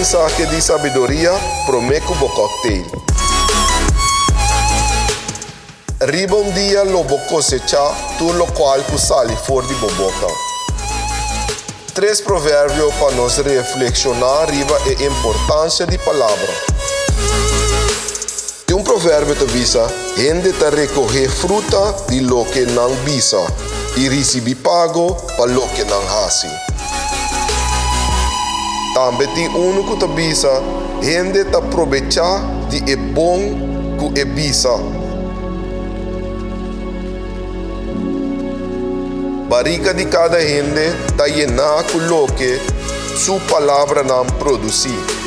mensahe di sabiduria promé ku bo cocktail. Riba un dia lo bo kosechá tur lokual ku sali for di bo boka. Tres proverbio pa nos reflekshoná riba e importansia di palabra. Tin un proverbio ta bisa, Hende ta rekohé fruta di loke nan bisa i risibí pago pa loke nan hasi. Tambe tin unu ku ta bisa, Hende ta probechá di e bon ku e bisa. Barika di kada hende ta yená ku loke su palabranan produsí.